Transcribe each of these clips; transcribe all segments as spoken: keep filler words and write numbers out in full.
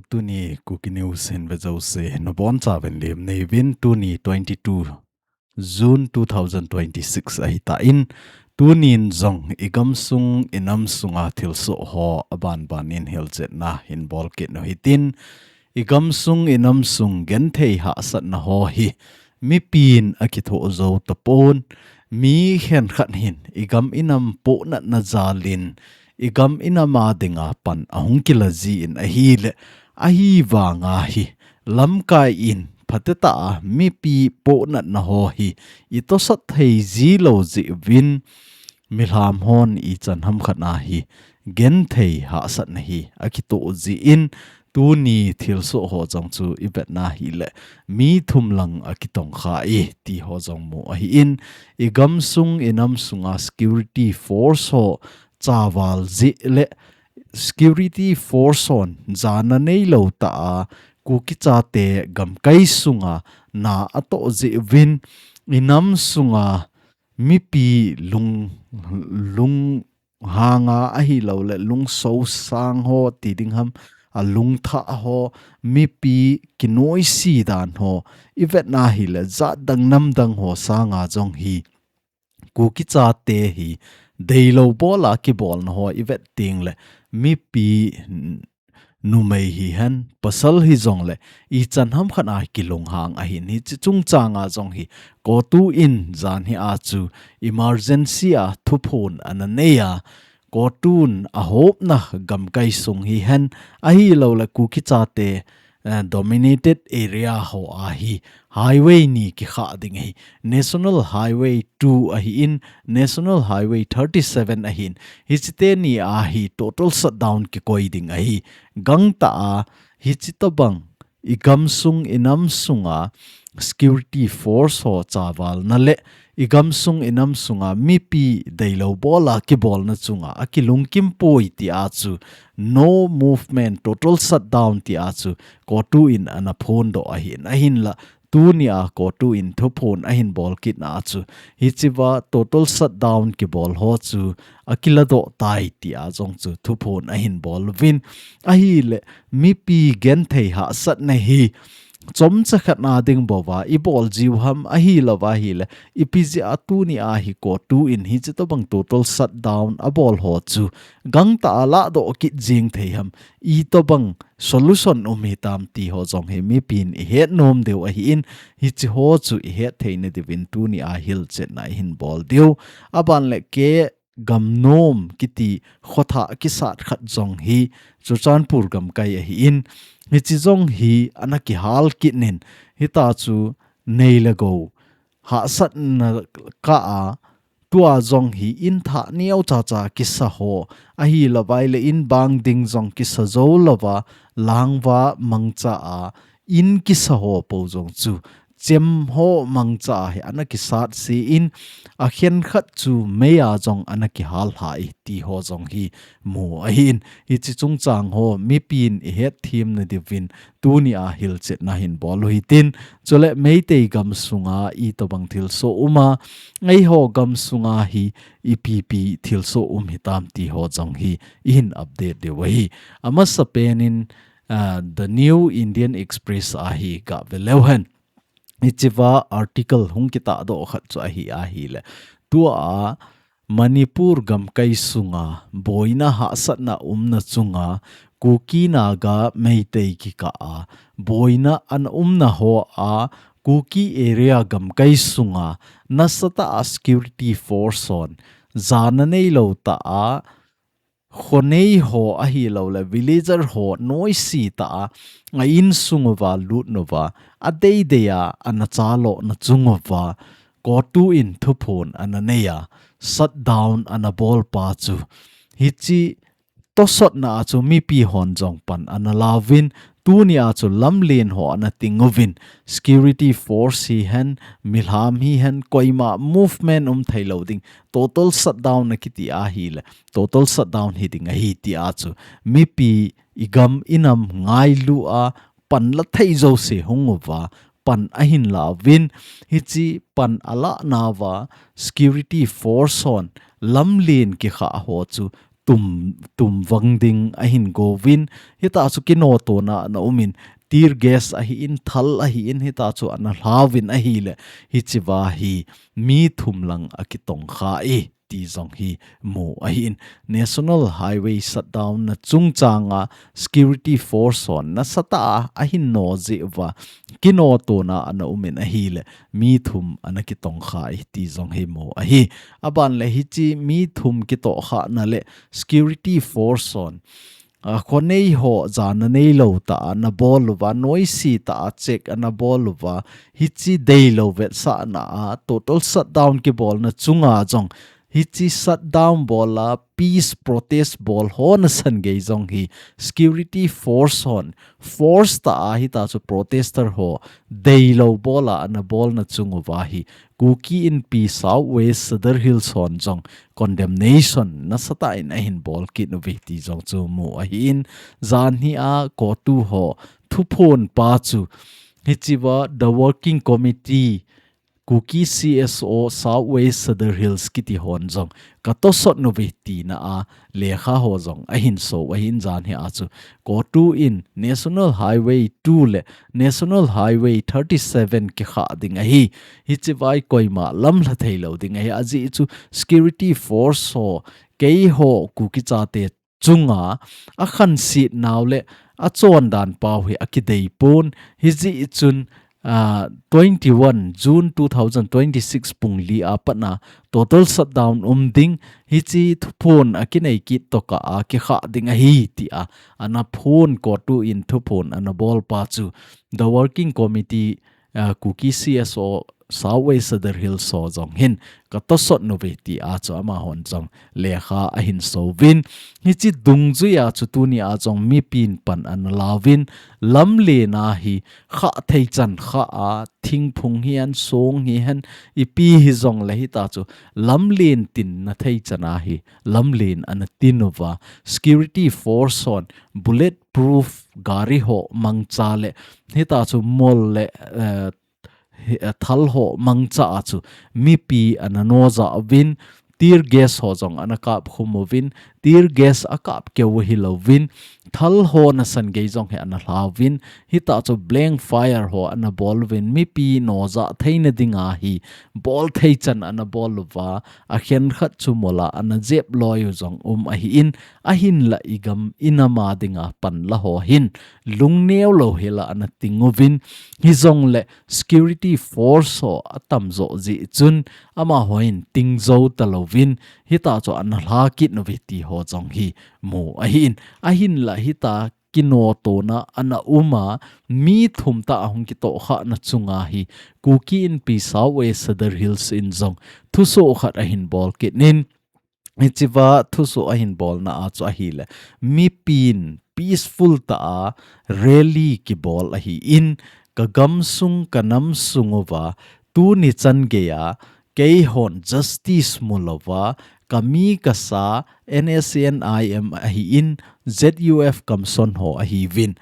Tuni Kuki News hin ve jouse nabonchauvin lemna neiyuvin, tuni twenty-two June two thousand twenty-six ahitan, tunin jong igamsung inamsunga thilsoh ho abanbanin hilchetna hin bolkit u hitin, igamsung inamsung genthei hahsatna ho hi mipin akithoh jou tapon, mi khenkhat hin igam inam pohnatna jalin igam inam a dinga pan ahung kila jin ahile, ahivanga hi lamkai in phatecha a mipi pohnatna ho hi itosot thei jilou jeh uvin, milham hon ichan hamkhat a hi genthei hahsatna hi akitoh jin, tuni thilsoh ho jong chu ivetna hile mi thum lang akitongkha e ti ho jong mu ahin, igamsung inamsunga security force ho chaval jeh le security force hon jana neilou tah a Kuki chate gamkai sunga na atoh jeh uvin, inamsunga mipi lung, lunghanga ahilouleh lungsosang ho ti ding ham, alungthah ho, mipi kinoise dan ho ivetna hile jat dang nam dang ho sanga jong hi Kuki chate hi deilou bola kibolna ho ivet tengle mipi numei hihen pasal hijongle ichan hamkhat a kilunghang ahin, hiche chungchanga jong hi CoTU in janhi a chu emergency a thuphon ana neiya, CoTU in ahopna gamkai sung hihen ahilouleh Kuki chate, eh, dominated area ho a hi highway ni kikhah ding ahi, National Highway two ahin, National Highway thirty-seven ahin, hiche teni a hi total shutdown kikoi ding ahi, gangtah a hiche tobang igamsung inamsunga security force ho chavalna le igamsung inamsunga mipi deilou bola kibolna chunga akilungkhimpoi tia chu no movement, total shutdown tia chu CoTU in ana phondoh ahin, ahinla tunia CoTU in thuphon ahin bolkitna chu hichea total shutdown kibol ho chu akiladoh tai tia jong chu thuphon ahin bol uvin, ahile mipi genthei hahsatna hi chomcha khat na ding bouva ibol jiu ham, ahilouva ahile ipi jeh a tunia hi CoTU in hiche tobang total shutdown abol ho chu gangtah a ladoh kit jing thei ham, itobang solution um hitam ti ho jong hi mipin ihet nom diu ahin, hiche ho chu ihet theina diuvin tunia hilchetna ihin bol diu. Aban le K Gamnom kiti khothah kisat khat jong hi Churachandpur gamkai ahin, hiche jong hi ana kihal kit in, hitia chu nei le gou hahsatna kah a, tua jong hi in thah neocha cha kisa ho, ahilouva ahile in bang ding jong kisa jou louva, langva mangcha a in kisa ho po jong chu chem ho mangcha a hi ana kisat se in, akhenkhat chu mei a jong ana kihal lha e ti ho jong hi mu ahin, hiche chungchang ho mipin ihet themna diuvin tunia hilchetna hin bol u hitin, chule Meitei gamsunga itobang thilsoh um a, eiho gamsunga hi ipi ipi thilsoh um hitam ti ho jong hi ihin update diu ahi. Amasapen in, ah, The New Indian Express a hi gave leu hen. Hichea article hung kitahdoh khat chu ahi ahile, tua Manipur gamkai sunga boina hahsatna umna chunga Kuki Naga Meitei kikah a boina ana umna ho a Kuki area gamkai sunga nasatah a security force hon jana neilou tah a khonei ho ahilouleh villager ho noise tah a, a insung uva lut uva, adeidei a ana chaloh na chung uva, CoTU in thuphon ana neiya, shutdown ana bolpa chu, hiche tosotna a chu mipi hon jong pan ana lauvin, tunia chu lamlen ho ana ting uvin, security force hihen, milham hihen, koima movement um theilou ding, total shutdown akiti ahile, total shutdown hiding ahi tia chu mipi igam inam ngailu a pan la thei jouse hung uva, pan ahin lauvin, hiche pan alanauva security force hon lamlen kikhah ho chu tum, tum vang ding ahin gouvin, hita chu kinotona ana umin, tear gas ahin, thal ahin, hita chu ana hlauvin ahile, hichea hi mi thum lang akitongkha e, ti jong hi mu ahin. National Highway shutdown na chungchanga security force hon nasatah a ahin no jeh uva, kinotona ana umin ahile, mi thum ana kitongkha e, ti jong hi mu ahi. Aban le hiche mi thum kitohkhana le security force hon, a, khonei ho jana neilou tah a ana bol uva, noise tah a check ana bol uva, hiche deilou vetsahna a total shutdown kibolna chunga jong, hiche shutdown bol a peace protest bol ho nasan gei jong hi security force hon force tah a hita chu protester ho deilou bol a ana bolna chung uva hi Kuki Inpi South West Sadar Hills hon jong condemnation nasatah in ahin bol kit uve ti jong chu mu ahin. Janhi a CoTU ho thuphon pa chu hichea The Working Committee Kuki C S O South West Sadar Hills kiti hon jong katosot uve tina a lekha ho jong ahin so ahin. Janhi a chu CoTU in National Highway two le National Highway thirty-seven kikha ding ahi. Hichea hi koima lamlha theilou ding ahi. Ajeh chu security force ho, keiho Kuki chate chunga akhanset nau le achondan pau hi akidei pon. Hijeh chun, ah, twenty-one June two thousand twenty-six pung li a pat a total shutdown um ding, hiche thuphon akinei kit tokah a kikha ding ahi tia ana phon CoTU in thuphon ana bol pa chu The Working Committee, ah, Kuki C S O South West Sadar Hills ho jong hin katosot uve tia chu amahon jong lekha ahin so uvin. Hiche dungjuia chu tunia jong mipin pan ana lauvin, lamlen a hi kha thei chan kha a, thingphung hihen, song hihen, ipi hijong le hita chu lamlen tinna thei chan a hi lamlen ana tin uva, security force hon bullet proof gari ho mangcha le hita chu mol le, eh, hi, eh, thal ho mangcha a chu mipi ana no jeh uvin, tear gas ho jong ana kap khum uvin, tear gas akap keu hilouvin, thal ho nasan gei jong hi ana hlauvin, hita chu blank fire ho ana bol uvin, mipi no jeh theina dinga hi bol thei chan ana bol uva, akhen khat chu mol a ana jep loi u jong um ahin, ahinla igam inam a dinga panla ho hin lungneo lou hel a ana ting uvin, hijong le security force ho atam jo jeh chun amaho hin ting jou talouvin, hita chu ana hla kit uve ti ho jong hi mu ahin, ahinla hita kinotona ana um a, mi thum tah a hung kitohkhana chunga hi Kuki Inpi South West Sadar Hills in jong thusoh khat ahin bol kit in, hichea thusoh ahin bolna a chu ahile, mipin peaceful tah a rally kibol ahin, ka gamsung ka namsung uva tuni chan geia keihon justice mulouva, ka mi ka sa N S C N I M ahin, Z U F Kamson ho ahiuvin,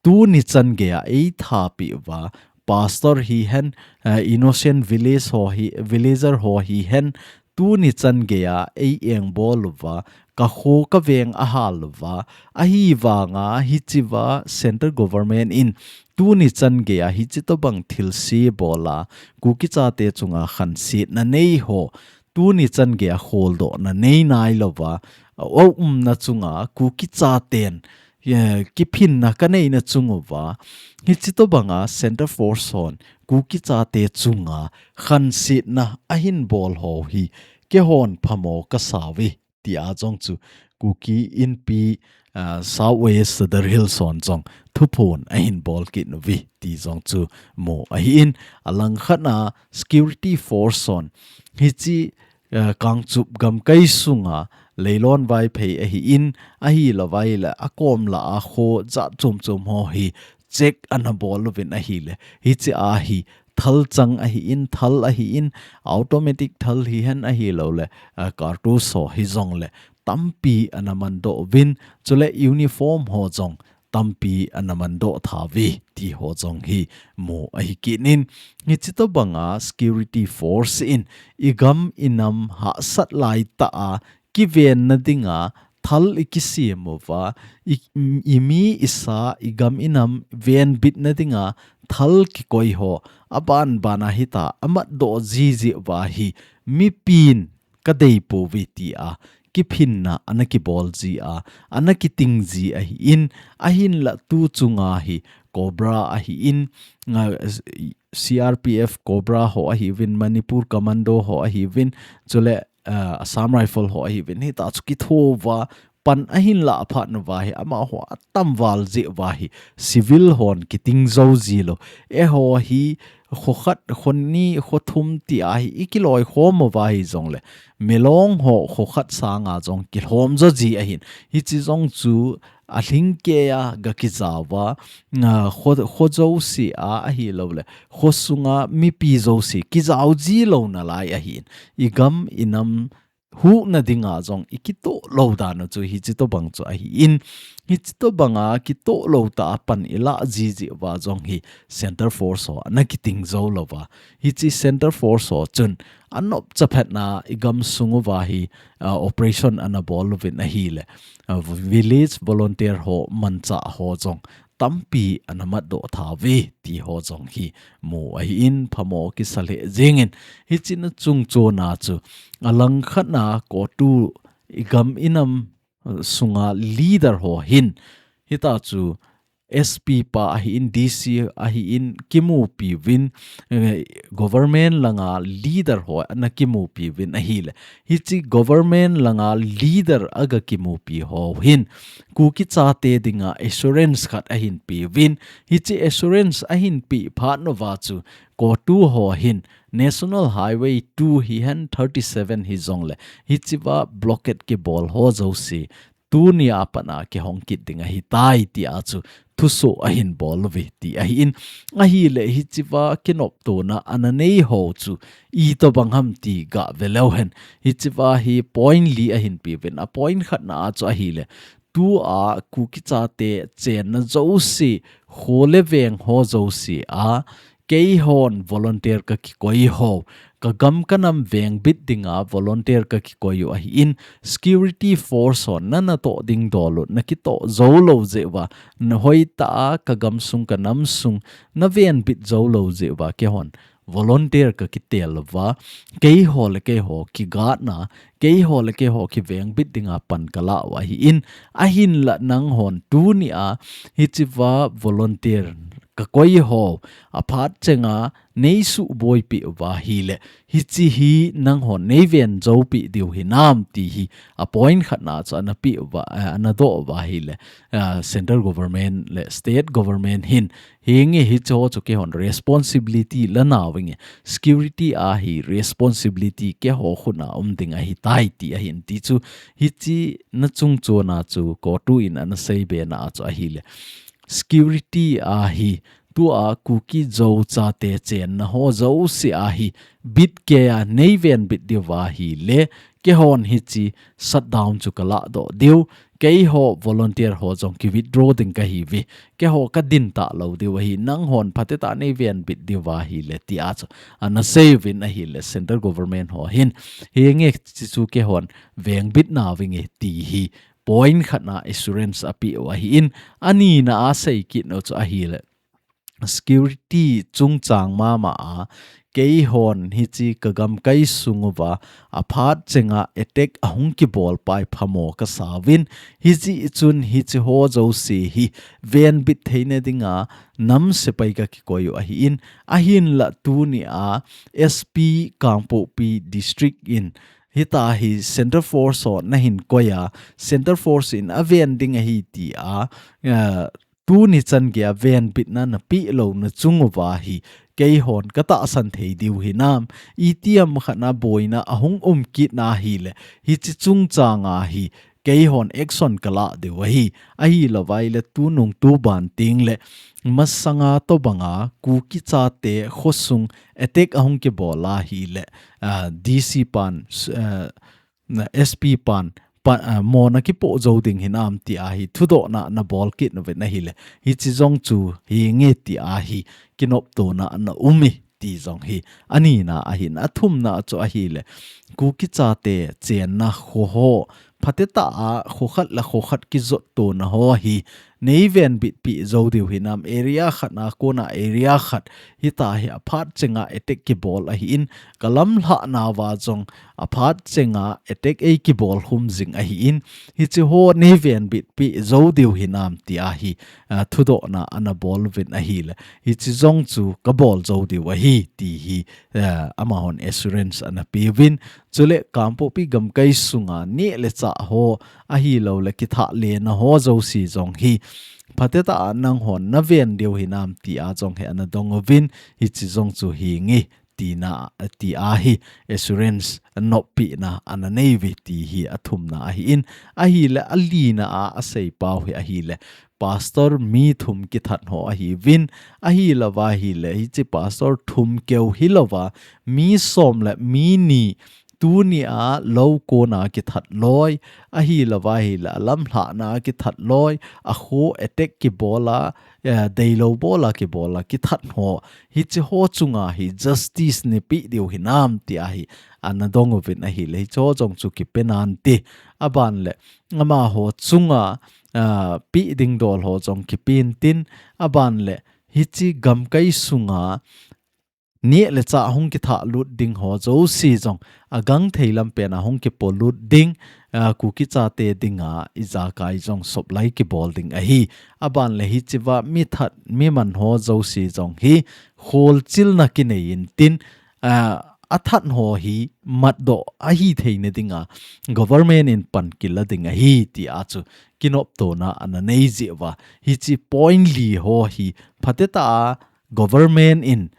tuni chan geia eithapi uva, pastor hihen, eh, innocent village ho hi, villager ho hihen, tuni chan geia eiengbol uva, ka kho ka veng ahal uva, ahivanga hichea central government in tuni chan geia hiche tobang thilse bol a, Kuki chate chunga khansetna nei ho, tuni chan geia kholdohna nei nailouva, aumna chunga Kuki chaten, eh, kiphinna kaneina chung uva, hiche tobanga Centre Force hon Kuki chate chunga khansetna ahin bol ho hi keihon phamo kasa uve, tia jong chu Kuki Inpi, ah, South West Sadar Hills hon jong thuphon ahin bol kit uve ti jong chu mu ahin, alangkhat a security force hon hiche, ah, Kangchup gamkai sunga Leilon Vaiphei ahin, ahilouvai le akom lah a kho jat chom chom ho hi check ana bol uvin ahile, hiche a hi thalchang ahin, thal ahin, automatic thal hihen ahilouleh, ah, cartouche ho hijongle tampi ana mandoh uvin, chule uniform ho jong tampi ana mandoh tha uve ti ho jong hi mu ahi kit in, hiche tobanga security force in igam inam hahsat laitah a kivenna dinga thal i kisem uva, i, i mi i sa, i gam i nam venbitna dinga thal kikoi ho, aban bana hita, amat doh jiji uva hi, mipin ka dei pouve tia, kiphinna ana kibol ji a, ana kiting ji ahi in, ahinla tu chunga hi, Cobra ahi in, nga, C R P F Cobra ho ahi uvin, Manipur Commando ho ahi uvin, chule, ah, Assam Rifle ho ahi uvin, hita chu kithouva, pan ahin lah phat uva hi, amaho atam val jeh uva hi, civil hon kiting jou ji lou. Eiho hi, kho khat, kho ni, kho thum tia hi, i kiloikhom uva hi jongle, milong ho kho khat sanga jong kilhom jo ji ahin. Hichi jong chu, alhingkeiya ga kijao uva, ah, kho, kho jouse a, ahilouleh, kho sunga mipi jouse kijao ji lou nalai ahin. I gam, i nam, huhna dinga jong i kitoh lou dan u chu hichi tobang chu ahi in, hichi tobanga kitoh lou tah a pan i lah jiji uva jong hi Center Force ho ana kiting jou lou va. Hichi Center Force ho chun anop chaphatna i gam sung uva hi, ah, operation ana bol uvin ahile, ah, village volunteer ho manchah ho jong tampi ana mat doh tha uve ti ho jong hi mu ahi in phamo kisa lheh jingin hichi na chungchona chu alangkhatna CoTU i gam i nam, eh, sunga leader ho hin hita chu S P pa ahi in D C ahi in kimupi uvin, eh, government langa leader ho ana kimupi uvin ahile. Hichi government langa leader aga kimupi ho hin Kuki chate dinga assurance khat ahin pe uvin. Hichi assurance ahin pe phat uva chu CoTU ho hin National Highway two hihen thirty seven hi jongle. Hichi va blockade kibol ho jouse. Tuni a pat a kihong kit ding ahitai tia chu thuso ahin bol uve ti ahi in. Ahile hichi va kinoptona ana nei ho chu itobang ham ti ga ve leu hen. Hichi va hi point li ahin pe uvin a point khatna a chu ahile. Tua Kuki chate chenna jouse kho le veng ho jouse a keihon volunteer ka kikoi ho, ka gam ka nam vengbit dinga volunteer ka kikoi u ahi in, security force hon na natoh ding dol u, na kitoh jou lou jeh uva, na hoitah a ka gam sung ka nam sung, na venbit jou lou jeh uva, keihon volunteer ka kitel uva, keiho le keiho kigatna, keiho le keiho kivengbit dinga pan ka la u ahi in, ahinla nanghon tuni a, hichi va volunteer ka koi ho, aphat chenga, nei suhboipi uva ahile, hichi hi nanghon nei ven joupi diu hinam ti hi, a point khatna chu ana pe uva, eh, ana doh uva ahile, eh, central government le state government hin, hinge hichi ho chu keihon responsibility la nau vinge, security a hi responsibility keiho khut a um ding ahitai ti ahin ti chu, hichi na chungchona chu CoTU in ana seibe na a chu ahile. Security a hi, tua Kuki Zo chate chenna ho jouse a hi, bit keiya nei venbit diu va ahile, keihon hichi shutdown chu ka ladoh diu, keiho volunteer ho jong ki withdraw ding kahi uve, keiho ka ding talou diu ahi, nanghon phatecha nei venbit diu va ahile, tia chu ana sei uvin ahile, central government ho hin, hinge hichi chu keihon vengbit na vinge ti hi, point khatna assurance ape u ahi in, anina a sei kit nau chu ahile. Security chungchang mama a, keihon hichi ka gamkai sung uva, aphat chenga attack ahung kibol pai phamo kasa uvin, hichi chun hichi ho jouse hi, venbit theina dinga, nam sepai ka kikoi u ahi in, ahinla tuni a, S P Kangpokpi District in, hita hi Center Force ho na hin koi a, Center Force in aven ding ahi tia, eh, tuni chan geiya venbitna na pe lou na chung uva hi, keihon ka tahsan thei diu hinam, itiham khat na boina ahung um kit na ahile, hichi chungchang a hi, keihon action ka la diu ahi, ahilou vai le tunung tuban teng le, masanga tobanga Kuki chate khosung attack ahung kibol ahile, ah, D C pan, ah, na S P pan, pa, ah, mona kipoh jou ding hinam tia hi thudohna na bol kit nau vin ahile. Hichi jong chu hinge tia hi kinoptona na um e ti jong hi. Anina ahin, athumna chu ahile. Kuki chate chenna kho ho phatetah a khokhat le khokhat kijot tona ho hi nei venbitpi jou diu hinam, area khat a kona area khat hita hi aphat chenga attack kibol ahin, ka lamlhah nauva jong aphat chenga attack ei kibol khum jing ahin, hiche ho nei venbitpi jou diu hinam tia hi, ah, thudohna ana bol uvin ahile, hiche jong chu ka bol jou diu ahi ti hi, ah, amahon assurance ana pe uvin, chule Kangpokpi gamkai sunga neh le chah ho ahilou le kithah lena ho jouse jong hi phatetah a nanghon na ven diu hinam tia jong hi ana dong uvin, hiche jong chu hi nge tina, tia hi assurance noppina ana nei uve ti hi athumna ahin, ahile alina a asei pau hi ahile, pastor mi thum kithat ho ahiuvin, ahilouva ahile hiche pastor thum keu hilouva mi som le mi ni tunia lou kona kithat loi, ahilouva ahile alamlhahna kithat loi, akho attack kibola, eh, deilou bola kibola kithat ho, hiche ho chunga hi justice nei pe diu hinam tia hi ana dong uvin ahile, hiche ho jong chu kipe nante, aban le amaho chunga, ah, pe ding dol ho jong kipe intin, aban le hiche gamkai sunga neh le chah hung kithah lut ding ho jouse jong agangthei lampen a hung kipolut ding, ah, Kuki chate dinga ijakai jong soplai kibol ding ahi. Aban le hichea mithat miman ho jouse jong hi kholchilna kinei intin, ah, athat ho hi matdoh ahi theina dinga government in pan kila ding ahi tia chu kinoptona ana nei jeh uva, hiche point li ho hi phatetah a government in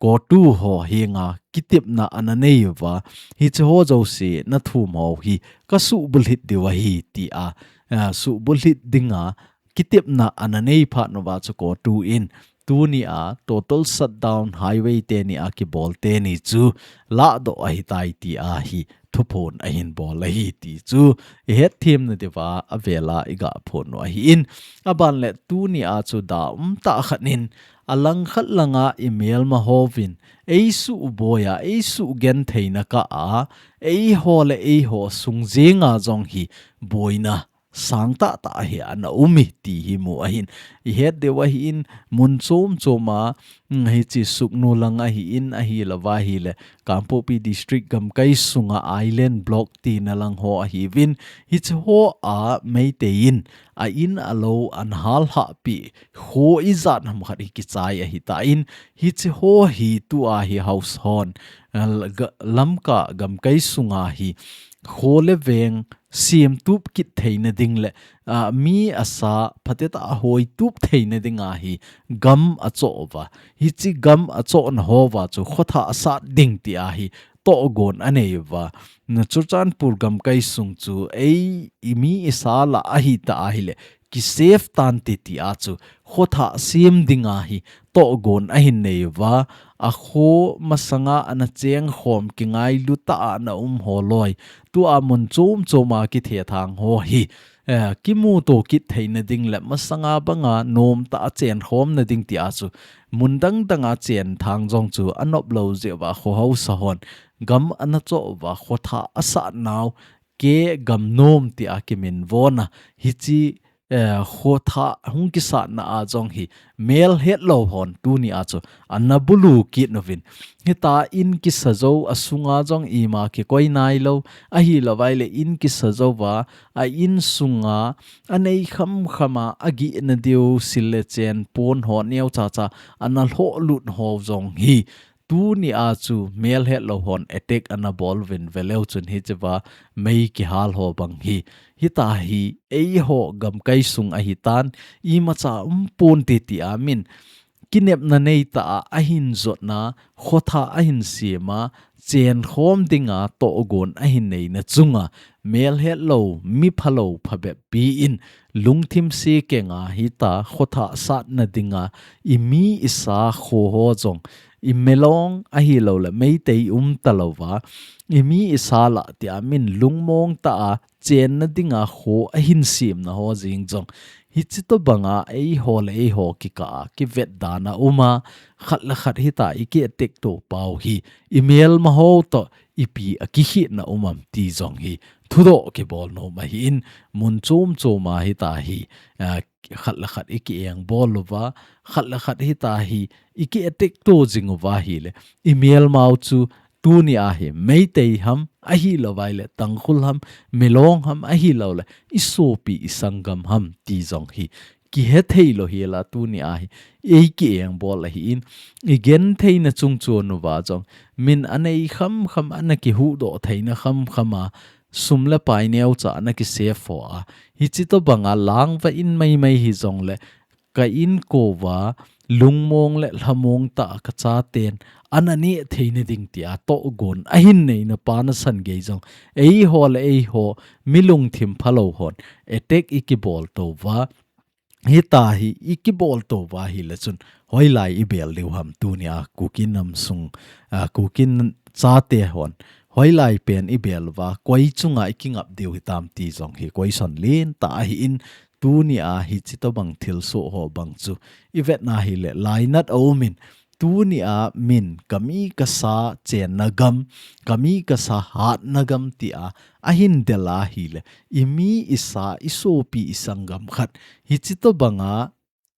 COTU ho henga kitepna ana nei uva, hiche ho jouse na thum ho hi ka suhbulhit diu ahi tia, ah, suhbulhit dinga kitepna ana nei phat uva chu COTU in tunia total shutdown highway teni a kibol teni chu lahdoh ahitai tia hi thuphon ahin bol ahi ti chu ihet themna diuva avela iga phon u ahin, aban le tunia chu da umtah khat in alangkhat langa imelma hovin eisuh boiya, eisuh gentheina kah a, eiho le eiho sung jenga jong hi boina sangtah tah hi ana um e ti hi mu ahin, ihet diu ahin, mun chom choma, mm, hiche Sugnu lang ahin, ahilouva ahile Kangpokpi District gamkai sunga Island Block tina lang ho ahiuvin, hiche hoa Meitei in a in a lou ana halhah peh kho ijat ham khat hi kichai ahitan, hiche ho hi tua hi house hon, ah, ga-, Lamka gamkai sunga hi kho le veng semtup kit theina ding le, ah, mi asa phatetah a hoitup theina dinga hi gam achoh uva. Hiche gam achohna hoa chu khothah asat ding tia hi tohgon anei uva. Na Churachandpur gamkai sung chu ei, i mi isa lah ahitah ahile kisave tante tia chu khothah sem dinga hi tohgon ahin nei uva. Akho masanga ana chengkhom kingailu tah a ana um ho loi, tua mun chom choma kithethang ho hi, eh, kimuto kit theina ding le masanga banga nomtah a chenkhomna ding tia chu mun dang danga chenthang jong chu anop lou jeh uva kho house hon gam ana choh uva, khothah asat nau, K Gamnom tia kiminvona, hiche, eh, khothah hung kisatna a jong hi melhetlou hon tunia chu ana bulu kit uvin. Hitia in kisa jou, asunga jong ima kikoi nailou, ahilouva ahile in kisa jouva, a insunga anei khamkhama agihna diu sil le chen pon ho neocha cha ana lhohlut ho jong hi tunia chu melhetlou hon attack ana bol uvin veleu chun hichea mei kihal ho bang hi, hitia hi eiho gamkai sung ahitan, imacha umponte tia min kinepna neitah a ahin jotna, khothah ahin sema, chenkhom dinga tohgon ahin neina chunga melhetlou, miphalou phabep pi in lungthim se kenga hitia khothah satna dinga i mi i sa kho ho jong, i melong ahilou le Meitei umtalouva, i mi i sa lah tia min lungmong tah a chenna dinga kho ahin semna ho jeng jong, hiche tobanga eiho le eiho kikah a kivetdana uma, khat le khat hitia i ki attack to pau hi, i melma ho toh ipi a kikhehna um am ti jong hi thudoh kibol nom ahin, mun chom chom a hitahi, ah, khat le khat i ki-engbol uva, khat le khat hitahi i ki-attack to jing uva ahile, i melmau chu tuni a hi Meitei ham, ahilouleh Tangkhul ham, Milong ham, ahilouleh i sopi i sanggam ham ti jong hi kihe thei lou hi la tuni a hi ei ki-engbol ahin, i gentheina chungchon uva jong min anei khamkham, ana kihuhdoh theina khamkham a, sum le pai neocha ana ki-save ho a, hichi tobanga langva in maimai hijongle ka inko uva lungmong le lhamong tah a ka chaten ana neh theina ding tia tohgon ahin neina pa nasan gei jong, eiho le eiho mi lungthim phalou hon attack i kibol to uva, hitahi i kibol to uva ahile chun hoilai i bel diu ham tuni a Kuki nam sung, ah, Kuki chate hon hoilai pen i bel uva, koi chunga i kingap diu hitam ti jong hi question lentah ahin, tuni a hichi tobang thilsoh ho bang chu i vetna ahile lainat aumin, tuni a min ka mi ka sa chenna gam, ka mi ka sa hatna gam tia ahin del ahile, i mi i sa i sopi i sanggam khat hichi tobanga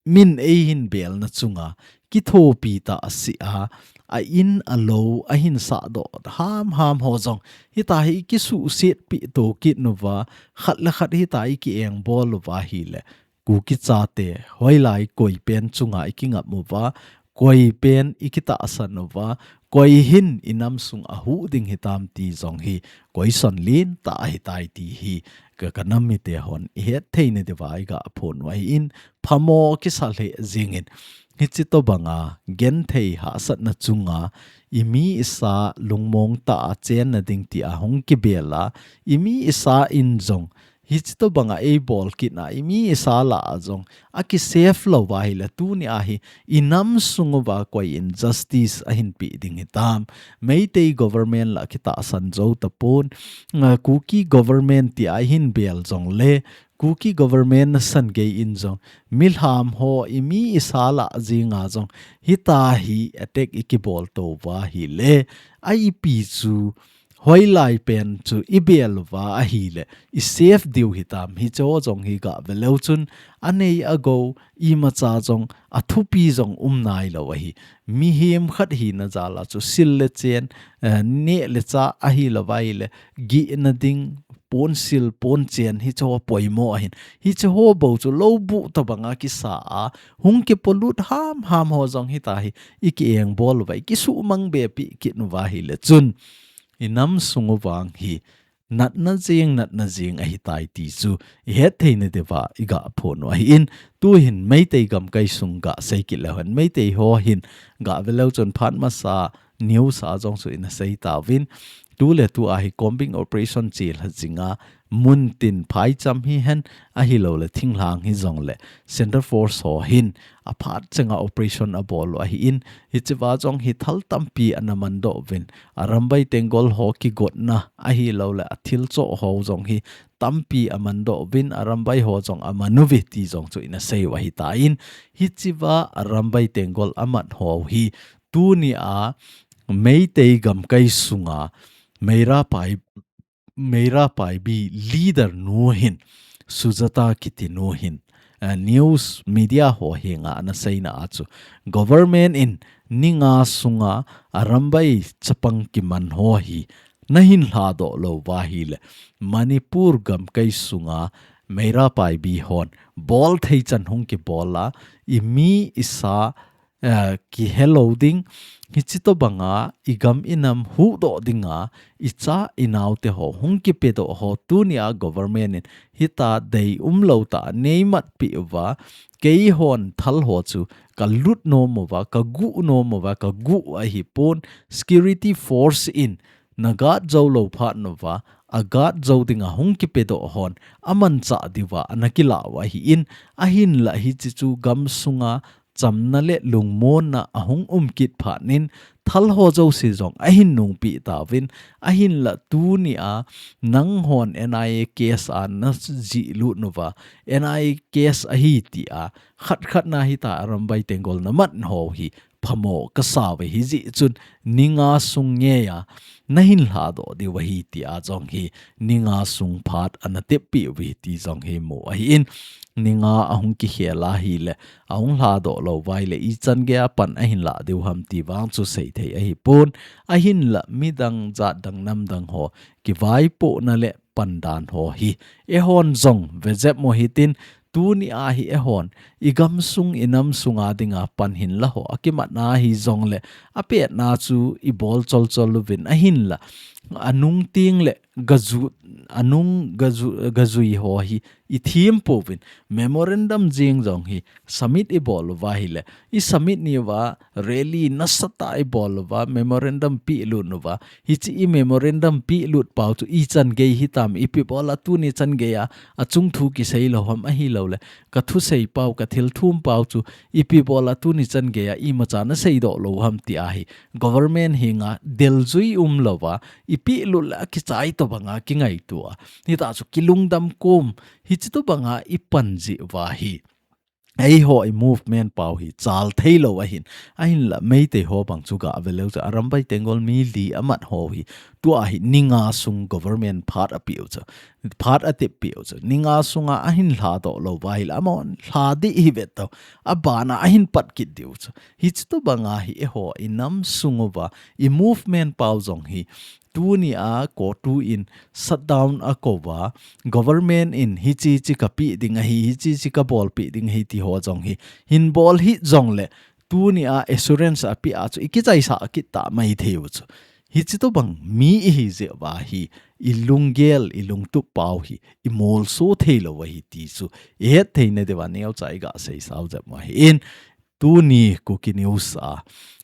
min eihin belna chunga kithopi tah a si a, a in a lou ahin sahdoh hamham ho jong hitahi i kisuhsetpi to kit uva, khat le khat hitahi i ki-engbol uva ahile, Kuki chate hoilai koi pen chunga i kingap uva, koi pen i kitahsan uva, koi hin i nam sung a huh ding hitam ti jong hi question lentah ahitai ti hi ka, ka nam mite hon i het theina diuva i ga phon u ahin, phamo kisa lheh jingin, hichi tobanga genthei hahsatna chunga i mi i sa lungmong tah a chenna ding tia hung kibel a, i mi i sa in jong hichi tobanga ei bol kitna i mi i sa lah a jong a ki-save lou uva ahile tuni a hi i nam sung uva koi in justice ahin pe ding hitam, Meitei government lah kitahsan jou tapon, ah, Kuki government tia ahin bel jongle, Kuki government nasan gei in jong milham ho i mi i sa lah jinga jong hitahi attack i kibol to uva ahile, a ipi chu hoilai pen chu i bel uva ahile i save diu hitam, hiche ho jong hi ga ve leu chun anei agou imacha jong a thupi jong um nailou ahi. Mihem khat hina jal a chu sil le chen, eh, neh le chah ahilouva ahile gihna ding, ponsil ponchen hiche ho poimo ahin. Hiche ho bou chu lou buh tobanga kisa a hung kipolut hamham ho jong hitahi i ki-engbol uva, i kisuhmang bepi kit uva ahile chun i nam sung uvang hi natna jing, natna jing ahitai ti chu i het theina diuva i ga phon u ahin, tuhin Meitei gamkai sung ga sei kit leu hen, Meitei ho hin ga ve leu chun phat masa news a jong chu ina sei tauvin, tu le tu a hi combing operation chelha jinga, muntin phaicham hihen, ahilouleh thinglhang hijongle Centre Force ho hin aphat chenga operation abol u ahin, hichea jong hi thal tampi ana mandoh uvin, Arambai Tenggol ho kigotna ahilouleh a thilchoh ho jong hi tampi amandoh uvin, Arambai ho jong aman uve ti jong chu ina sei u ahitan, hichea Arambai Tenggol amat ho hi tunia Meitei gamkai sunga Meira Pai Meira Paibi leader nu hin, Sujata kiti nu hin, eh, news media ho henga ana seina a chu, government in ni nga sunga Arambai chapang kiman ho hi nahin lhadoh louva ahile, Manipur gamkai sunga Meira Paibi hon bol thei chan hung kibol a, i mi i sa eh, kihe lou ding, hichi tobanga i gam i nam huhdoh dinga i cha i naote ho hung kipedoh ho tunia government in hita deium lou tah neimatpi uva, keihon thal ho chu ka lut nom uva, ka guh nom uva, ka guh ahipon, security force in na guard jou lou phat uva, a guard jou dinga hung kipedoh hon amanchah diuva ana kilah u ahin, ahinlah hichi chu gamsunga chamna le lungmonna ahung um kit phat in, thal ho jouse jong ahin nungpeh tauvin, ahinlah tunia nanghon N I A case a na jih lut uva, N I A case ahi tia khat khat na hita Arambai Tenggol na mat ho hi phamo kasa uve. Hijeh chun ni nga sung ngeiya nahin lhadoh diu ahi tia jong hi ni nga sung phat ana teppeh uve ti jong hi mu ahin, ni nga ahung kikhel ahile ahung lhadoh lou uva ahile ichan geiya pan ahin lah diu ham ti vang chu seithei ahipon, ahinla midang jat dang nam dang ho kivaipohna le pandan ho hi eihon jong vejep mo hitin, tuni a hi eihon igamsung inamsung a dinga pan hinla ho akimatna hijongle apetna chu ibol cholchol uvin ahinla anung teng le gaju, anung gaju, gajui ho hi ithem pouvin, memorandum jeng jong hi submit ibol uva ahile isubmit nauva, rally nasatah a ibol uva, memorandum pehlut nauva, hiche imemorandum pehlut pau chu ichan gei hitam, ipi bola tuni chan geiya achung thu kisei lou ham ahiloule kathusei pau, kathilthum pau chu ipi bola tuni chan geiya imacha naseidoh lou ham tia hi government henga deljui umlouva, ipehlut le akichai tobanga kingaitoa, hita chu kilungdam kom, hiche tobanga ipan jeh uva hi eiho i movement pau hi chal theilou ahin, ahinla Meitei ho bang chu gave leu chu Arambai Tenggol mi li amat ho hi, tua hi ni nga sung government phat apeh u chu, phat ateppeh u chu, ni nga sunga ahin lhadoh lou uva ahile amahon lha ding hi vetou, abana ahin pat kit diu chu, hiche tobanga hi eiho inamsung uva i movement pau jong hi tuni a CoTU in shutdown akou uva, government in hiche hiche kapeh ding ahi, hiche hiche kabolpeh ding ahi ti ho jong hi hin bol hih jongle tuni a assurance apeh a chu ikichaisah kit ta maithei u chu, hiche tobang mi ihi jeh uva hi ilunggel ilungtup pau hi imolso theilou ahi ti chu ihet theina diuva neocha iga seisao jep u ahin, tuni Kuki News a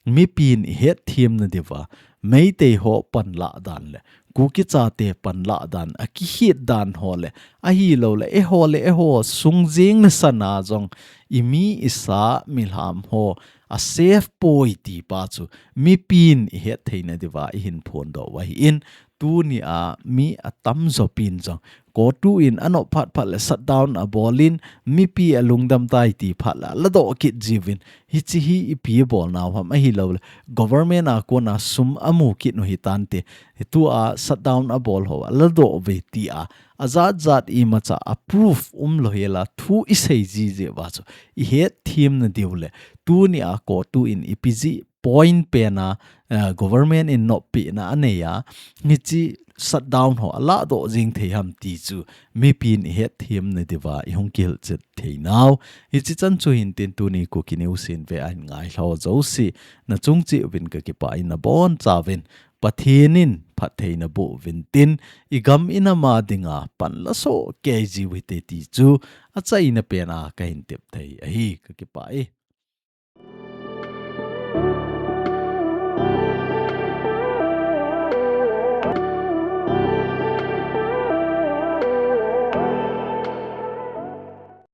mipin ihetthem na diuva Meitei ho panlah dan le Kuki chate panlah dan, akihit dan ho le ahiloule eiho le eiho sung jeng nasana jong imi isa milham ho asafe poi ti pa chu mipin ihet theina diuva ihin phondoh u ahin, tuni a mi atamjo pin jong CoTU in anop phat phat le shutdown abolin, mipi alungdam tai ti phat le aladoh kit jiuvin, hiche hi ipi abolnau ham ahiloule government a kona sum amu kit u hitante, tua shutdown abol ho aladoh uve tia ajat jat imacha a proof umlou hela thu isei ji jeh uva chu ihetthem na diu le tuni a CoTU in ipi jeh point pena, eh, government in noppehna aneiya, hiche shutdown ho aladoh jeng thei ham ti chu mipin ihetthem na diuva ihung kihilchet theinau. Hiche chan chu hintin tuni Kuki News in ve ahin ngailha ho jouse nachung cheh uvin kakipah in nabonchauvin Pathen in phattheina boh uvin tin, igam inam a dinga panla soh kei jiu hite ti chu achaina pena kahin tep thei ahi, kakipah e.